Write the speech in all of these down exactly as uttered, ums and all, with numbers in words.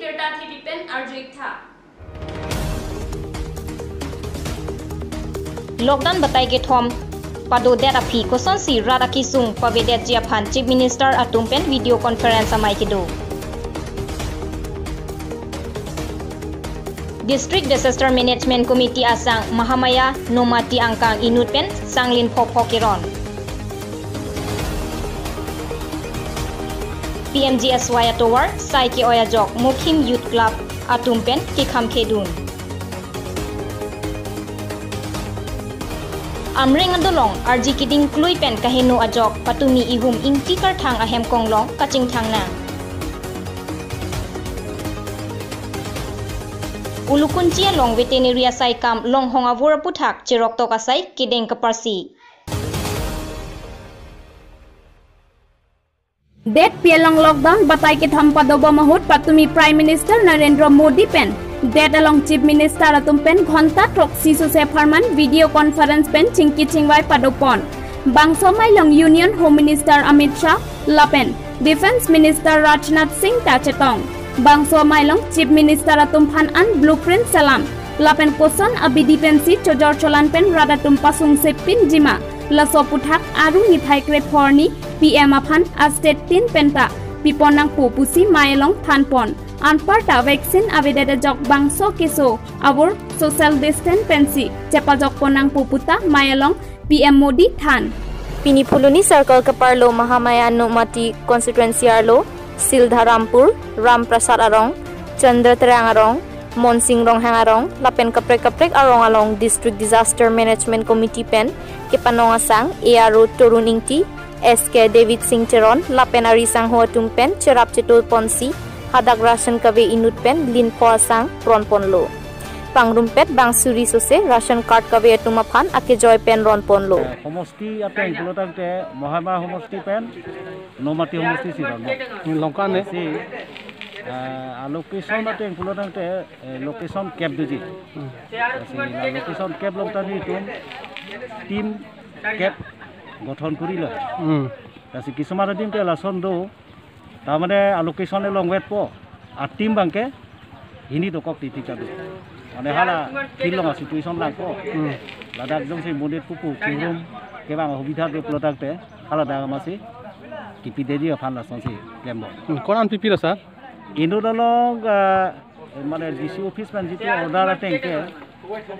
Birta Thepi pen arju-ik tha. Lockdown batai kethom padodet aphi kosonsi rat akesung pavedetji aphan Chief Minister atum pen video conference amei kedo. District Disaster Management Committee asang Mahamaya Nomati angkang inut pen sang lin phopho keron. P M G S Y atovar sai ke-oi ajok Mukhim Youth Club atum pen kekham khedun. Amreng adolong arji keding klui pen kaheno ajok patumi ihum ingti karthang ahem konglong kachingthang nang. Ulukunchi along veterinary asai kam longhong avur aputhak cheroktok asai kedeng kaparsi. Detpi along lockdown batai kethom padobom ahut patumi Prime Minister Narendra Modi pen det along Chief Minister atum pen ghonta throksi sose apharman video conference pen chingki chingvai padopon. Bangso amei along Union Home Minister Amit Shah lapen Defence Minister Rajnath Singh ta chetong. Bangso amei along Chief Minister atum aphan an blueprint salam lapen koson abidi pensi chojor cholan pen rat atum pasungse pinjima, laso aputhak arni niphai krephor arni P M aphan a-state tin penta pipon nangpo pusi amei along thanpon. Anparta vaccine avedet ajok bangso keso avur social distance pensi chepajokpon nangpo puta amei along P M Modi than. Pini Phuloni Circle keparlo Mahamaya Nomati constituency arlo Sildharampur, Ramprasad arong, Chandra Terang arong, Monsing Ronghang arong lapen kaprek kaprek arong along District Disaster Management Committee pen kepanong asang A R O Torun Ingti, S K David Singh Teron lapen ari sangho atum pen cherap cheto ponsi hadak ration kave inut pen lin pho asang ronponlo. Pangrumpet bang suri sose ration card kave atum aphan akejoi pen ronponlo. Homosti ateng pulotangte Mahamaya homosti pen Nomati homosti si ronpo. Longkan ne? Si, eh, a-location ateng pulotangte, eh, location kep doji. Hmm. Si la location kep along ta nelitum team kep gothon korilo. Hmm. Lasi kisuman adim ke lason do. Tarmane a-location along vetpo. A-team abangke hini dokok titik ta do. Mane hala field along a-situation langpo. Hmm. Ladak jongsi monit pupu kingrum kevang ahubidha do pulotangte hala dak amatsi kipidetji aphan lasonsi klemlo. Hmm. Ko-an pipilo sir? Inut along, ah, mane D C office pen jitu order ateng ke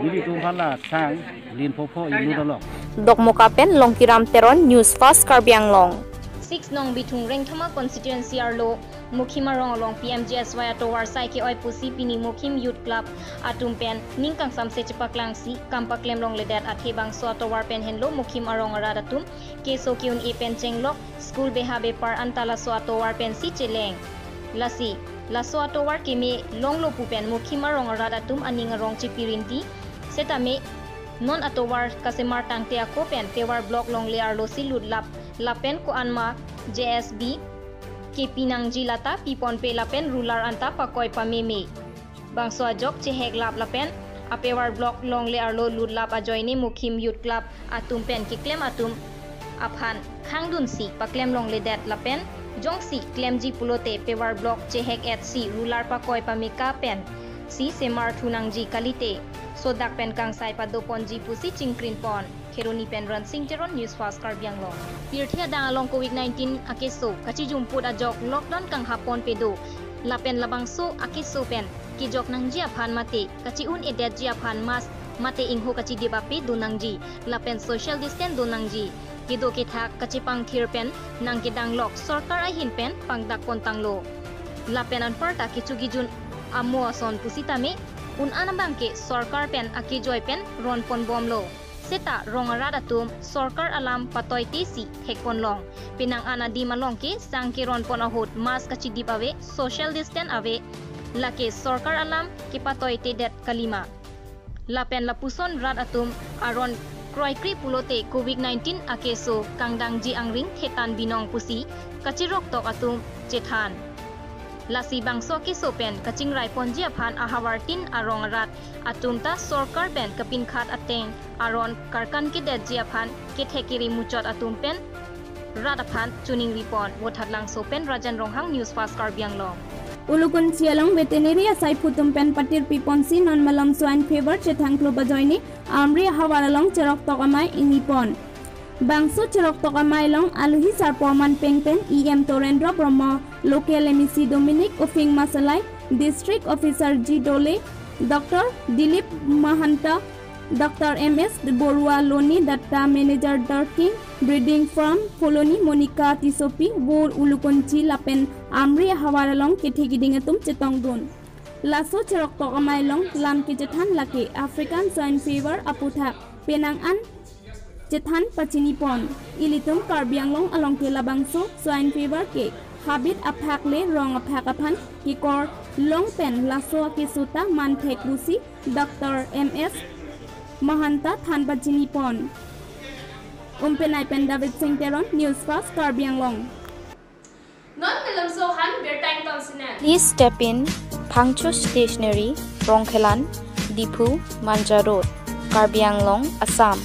nelitum aphan la sang lin phopho inut along. Dokmoka pen Longkiram Teron, News Fast Karbi Anglong. Six nong Bithung Rengthama constituency arlo Mukhim arong along P M G S Y atovar sai ke-oi pusi pini Mukhim Youth Club atum pen ning kangsamse chepaklangsi kam paklem longledet athe bangso atovar pen henlo Mukhim arong arat atum keso ke-un-e pen chenglok school beha bepar anta laso atovar pensi cheleng. Lasi laso atovar keme longlo pu pen Mukhim arong arat atum aning arong chepirinti setame non atovar kasemar tangte ako pen paving block longle arlosi lutlap lapen ko-an ma J S B kepi nangji lata piponpe lapen ruler anta pakoi pameme. Bangso ajok cheheklap lapen a-paving block longle arlo lutlap ajoine Mukhim Youth Club atum pen keklem atum aphan khangdunsi paklem longledet lapen jongsi klemji pulote paving block chehek-etsi ruler pakoi pameka pensi semar thu nangji kalite sodak pen kangsai padoponji pusi chingkrinpon. Kheroni pen Ransing Teron, News Fast Karbi Anglong. Pirthe adang along covid nineteen akeso kachijumput ajok lockdown kanghaponpe do. Lapen labangso akeso pen kejok nangji aphan mate kachi-un-edetji aphan mask mate ingho kachidip ape do nangji. Lapen social distance do nangji. Kedo kethak kachepangthir pen nangkedanglok sorkar ahin pen pangdakpontanglo. Lapen anparta kecho kejun amo ason pusitame un-an abangke sorkar pen akejoi pen ronponbomlo. Seta rong arat atum sorkar alam patoitesi thekponlong. Penang an adim along ke sang keronpon ahut mask kachidip ave, social distance ave, lake sorkar alam kepatoitedet kalima. Lapen lapuson rat atum aron kroikre pulote covid nineteen akeso kangdangji angring thetan binong pusi kachiroktok atum chethan. Lasi bangso keso pen kachingraiponji aphan ahavar tin arong arat atum ta sorkar pen kapinkhat ateng aron karkan kedetji aphan kethek kere muchot atum pen rat aphan choningripon. Vothatlangso pen Rajan Ronghang, News Fast Karbi Anglong. Ulukunchi along veterinary asaiphu atum pen patirpi ponsi non malom swine fever chethangklop ajoine Amri ahavar along cheroktok amei ingni pon. Bangso cheroktok amei along aluhi sarpo aman pengpen E M Torendra Brahma, local M A C Dominic Uphing Masalai, District Officer G Dole, Doctor Dilip Mahanta, Doctor M S Borua, Loni Datta, Manager Darking Breeding Farm, Pholoni Monica Tissopi, Bor Ulukunchi lapen Amri ahavar along kethe keding atum chetongdun. Laso cheroktok amei along lam kechethan lake African Swine Fever aputhak penang an chethan pachini pon. Ilitum Karbi Anglong along ke labangso swine fever ke habit aphak le rong aphak aphan kekor long pen laso akeso ta man thek pusi Doctor M S Mahanta than pachini pon. Umpenai pen David Singh Teron, News Fast Karbi Anglong. Non malom so han birta ington sina. Please step in Phangcho Stationery, Rongkhelan, Diphu, Manja Road, Karbi Anglong, Assam.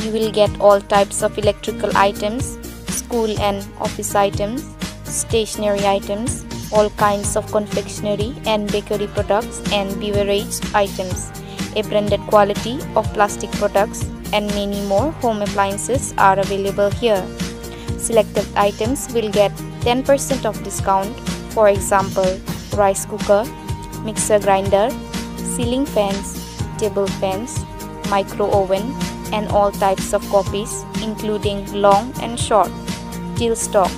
You will get all types of electrical items, school and office items, stationery items, all kinds of confectionery and bakery products and beverage items. A branded quality of plastic products and many more home appliances are available here. Selected items will get ten percent of discount, for example, rice cooker, mixer grinder, ceiling fans, table fans, micro oven, and all types of copies, including long and short, till stock.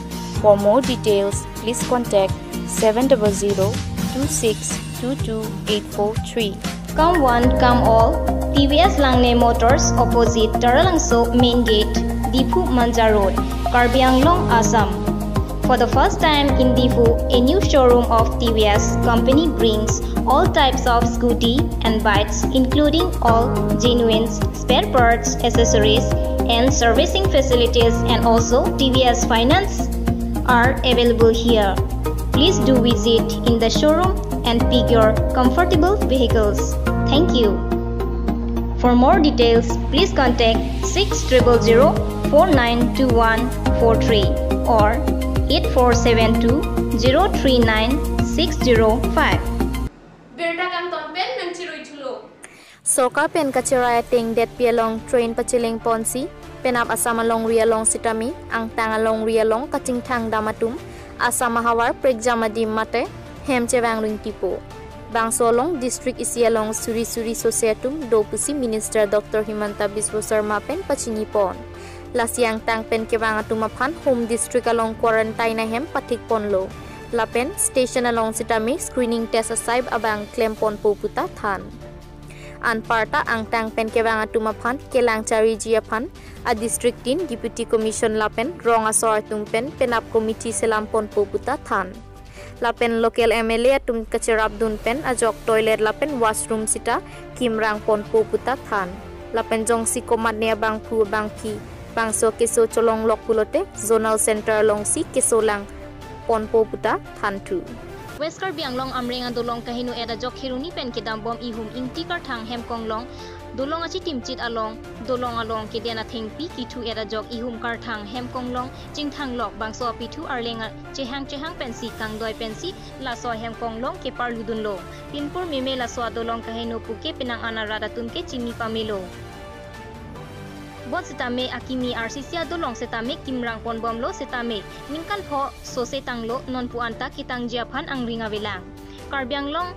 For more details, please contact seven double zero two six two two eight four three. Come one, come all. T V S Langne Motors, opposite Taralangso Main Gate, Diphu Manja Road, Karbi Anglong, Assam. For the first time in Diphu, a new showroom of T V S company brings all types of scooty and bikes, including all genuine spare parts, accessories, and servicing facilities, and also T V S finance are available here. Please do visit in the showroom and pick your comfortable vehicles. Thank you. For more details, please contact six triple zero four nine two one four three or eight four seven two zero three nine six zero five. Birta kangton pen nangchirui thulo. Sorkar pen kacherai ateng detpi along train pachiling ponsi, penap Assam alongri along sitame, angtang alongri along kachingthang dam atum, Assam ahavar prekjam adim mate, hem chevang ringtipo. Bangso along district isi along suri suri sose atum do pusi Minister Doctor Himanta Biswa Sarma pen pachini pon. Lasi angtang pen kevang atum aphan home district along quarantine ahem pathik ponlo. Lapen station along sitame screening test asai abang klem ponpo puta than. Anparta angtang pen kevang atum aphan kelang chariji aphan a district tin Deputy Commission lapen rong asor atum pen penap committee selam ponpo puta than. Lapen local M L A atum kacherapdun pen ajok toilet lapen washroom sita kimrang ponpo puta than. Lapen jongsi komatne abangphu abangphi bangso keso cholonglok pulote zonal center alongsi keso lang ponpo puta thanthu. West Karbi Anglong Amreng adolong kaheno et ajok Kheroni pen kedambom ihum Ingti Karthang Hemkonglong, dolong achitimchit along, dolong along keden athengpi kithu et ajok ihum Karthang Hemkonglong chingthanglok bangso apithu arleng a-, chehang chehang pensi kangdoi pensi laso Hemkonglong keparludunlo. Pinpur meme laso adolong kaheno puke penang an arat atum ke chini pamelo. Bonsitame akimi R C C adolong setame kimrang ponbomlo setame ningkan pho sose tanglo, nonpu anta ketangji aphan angring avelang. Karbi Anglong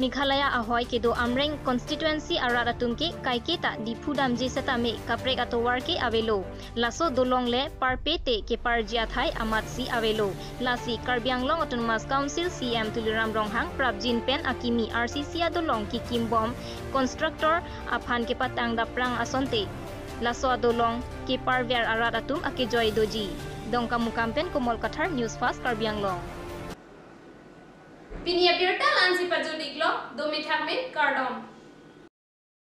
Meghalaya ahoi kedo Amreng constituency arat atum ke kaike ta Diphu damji setame kaprek atovar ke avelo. Laso dolong le parpe te keparji athai amatsi avelo. Lasi Karbi Anglong Autonomous Council C E M Tuliram Ronghang prapjin pen akimi R C C adolong kekimbom contractor aphan kepatang daprang asonte laso adolong keparver arat atum akejoi doji. Dongkamukam pen Komol Kathar, News Fast Karbi Anglong. Pini abirta la-ansi pajut-iklo, dome thakme, kardom.